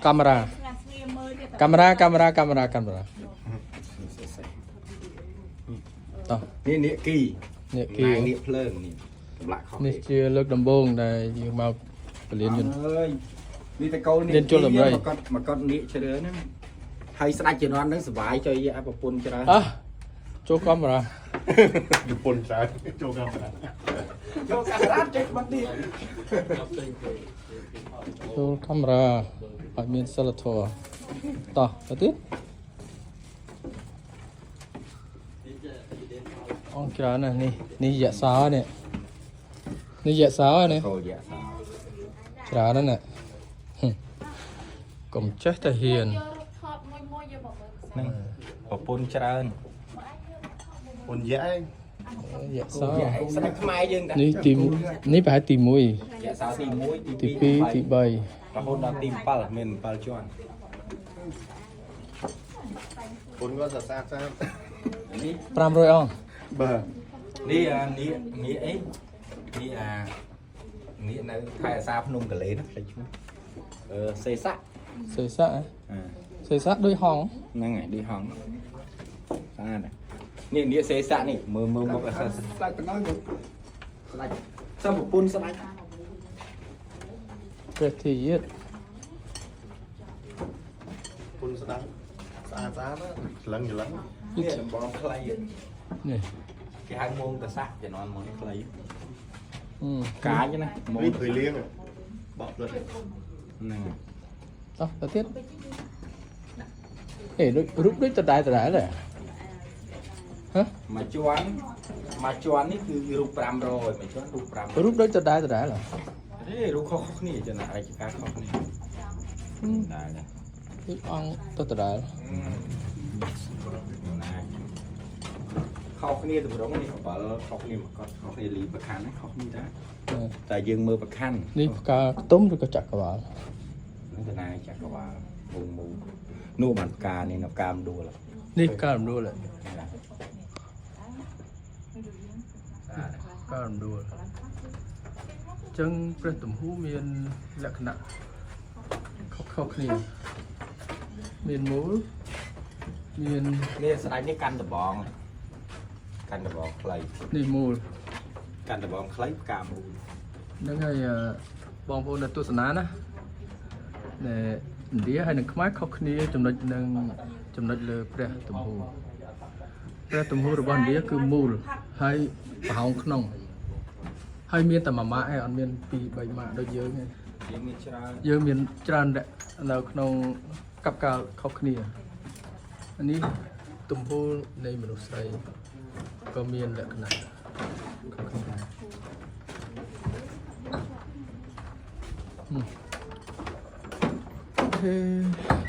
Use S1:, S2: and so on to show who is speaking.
S1: កាមេរ៉ាកាមេរ៉ាកាមេរ៉ាកាមេរ៉ាកាមេរ៉ាតោះ
S2: នេះនេះគី
S1: នេះគេ
S2: ណាងនេះភ្លើងនេះចម្លាក់ខុស
S1: នេះជាលើកដំបូងដែលយើងមកពលានយន្ត
S2: អើយនេះតកូលនេះ
S1: រៀនជលដំរី
S2: មកកត់មកកត់នេះជ្រឿនហ្នឹងហើយស្ដាច់ជំនាន់ហ្នឹងសុបាយចុយអាប្រពន្ធច្រើន
S1: អះចូលកាមេរ៉ា
S3: ជប៉ុនច្រើនចូលកាមេរ៉ា
S2: ចូលកាមេរ៉ាចេញបាត់នេះ
S1: ចូលកាមេរ៉ាឲ្យមានសិលធម៌តោះទៅទៀតអងច្រើនណាស់នេះនេះយៈសោនេះនេះយៈសោនេះ
S2: កូលយៈសោ
S1: ច្រើនណាស់ណាហឹមកុំចេះតែហ៊ាន
S4: យករូបថតមួយមួយយកមកមើល
S2: ហ្នឹងប្រពន្ធច្រើន
S3: ពុនយៈឯង
S1: យៈសោ
S2: យៈឯងស្ដាច់ខ្មែរយើងតា
S1: នេះទីនេះប្រហែលទី1
S2: យៈសោទី1
S1: ទី
S2: ទី
S1: 2ទី
S2: 2
S1: 3
S2: រហូតដល់ទី7មាន7ជាន់
S3: ពុនគាត់ស្អាតស្អាត
S2: នេះ
S1: 500អង្គ
S3: បាទ
S2: នេះអានេះនេះអីនេះអានេះនៅខែអាសាភ្នំកលេណាផ្លេចឈ្មោះអឺសេសៈ
S1: សេសៈហ៎
S2: អា
S1: សេសៈដូចហង
S2: ហ្នឹងហើយដូចហងស្អាតណាស់នេះនេះសេសៈនេះមើលមើលមកអស
S3: ស្ដាច់ប៉ុណ្ណឹង
S2: ស្ដាច់សំប្រពន្ធស្ដាច់
S1: ព្រះធីយាត
S3: ពុនស្ដាច់ស្អាតស្អាតច្លឹងច្លឹង
S2: នេះដំបងខ្លី
S1: នេះ
S2: គេហៅមងតស័កជំនាន់មុនខ្លី
S1: អឺ
S2: កាចណាមង
S3: នេះព្រៃលៀងបកផ្លិត
S2: ហ្នឹងហើយ
S1: តោះទៅទៀតអេដូចរូបដូចដដែលដដែលដែរហ៎
S2: មួយជាន់មួយជាន់នេះគឺរូប500មួយជាន់រូប500
S1: រូបដូចដដែលដដែលហ៎
S2: ទេរូបខុសៗគ្នាចំណារជ្ជការខុសគ្នាដែរណា
S1: ដូចអង្គទៅដដែល
S2: ណាខុសគ្នាតម្រងនេះអំបិលខុសគ្នាមកកត់ខុសគ្នាលីប្រខាន់ហ្នឹងខុសគ្នាដែរតែយើងមើលប្រខាន់
S1: នេះផ្កាខ្ទុំឬក៏ចក្រវាល
S2: ហ្នឹងកណាចក្រវាលវងមូលនោះបានផ្កានេះនៅផ្កាមដួល
S1: នេះផ្ការំដួលហ៎ផ្ការំដួលអញ្ចឹងព្រះទំហូមានលក្ខណៈខុសៗគ្នាមានមូលមាន
S2: នេះស្ដេចនេះកាន់ដបងកាន់ដបងខ្លី
S1: នេះមូល
S2: កាន់ដបងខ្លីផ្កាមូល
S1: ហ្នឹងហើយអឺបងប្អូនដែលទស្សនាណាណែឥណ្ឌាហើយនិងខ្មែរខុសគ្នាចំណុចនឹងចំណុចលើព្រះទំហូព្រះទំហូរបស់ឥណ្ឌាគឺមូលហើយប្រហោងក្នុងហើយមានតែមួយម៉ាកឯងអត់មានពីរបីម៉ាកដូចយើងទេ
S2: យើងមានច្រើន
S1: យើងមានច្រើនអ្នកនៅក្នុងកັບកាលខុសគ្នាអានេះទំហូនៃមនុស្សស្រីក៏មានលក្ខណៈខុសគ្នាដែរ អូខេ